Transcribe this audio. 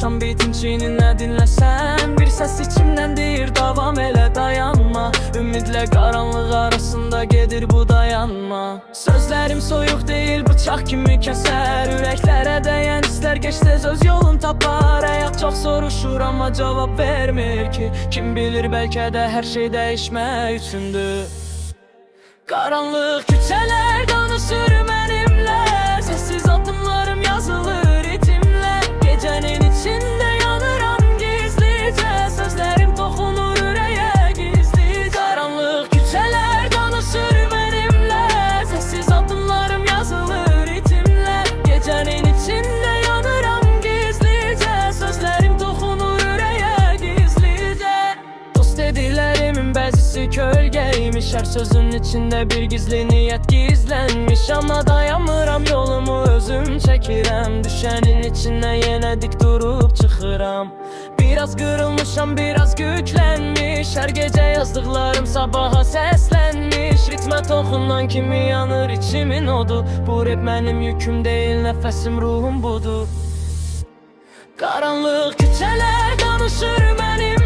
Yığmışam bitin çiyninə, dinləsən. Bir səs içimdən deyir: davam elə, dayanma. Ümidlə qaranlıq arasında gedir bu dayanma. Sözlərim soyuq deyil, bıçaq kimi kəsər. Ürəklərə dəyən hisslər geç tez öz yolun tapar. Həyat çox soruşur, amma cavab vermir ki. Kim bilir, bəlkə də hər şey dəyişmək üçündür. Qaranlıq küçələr danışır mənimlə. Sessiz addımlarım yazılır ritimlə. Gecənin içində yanıram gizlicə. Sözlərim toxunur ürəyə gizlicə. Qaranlıq küçələr danışır mənimlə. Sessiz addımlarım yazılır ritimlə. Gecənin içində yanıram gizlicə. Sözlərim toxunur ürəyə gizlicə. Dost dediklərimin bəzisi kölgəymiş. Hər sözün içində bir gizli niyyət gizlənmiş. Amma dayanmıram, yolumu özüm çəkirəm. Düşənin içindən yenə dik durub çıxıram. Biraz qırılmışam, biraz güclənmiş. Hər gecə yazdıqlarım sabaha səslənmiş. Ritmə toxunan kimi yanır içimin odu. Bu rap mənim yüküm deyil, nəfəsim, ruhum budur. Qaranlıq küçələr danışır mənimlə.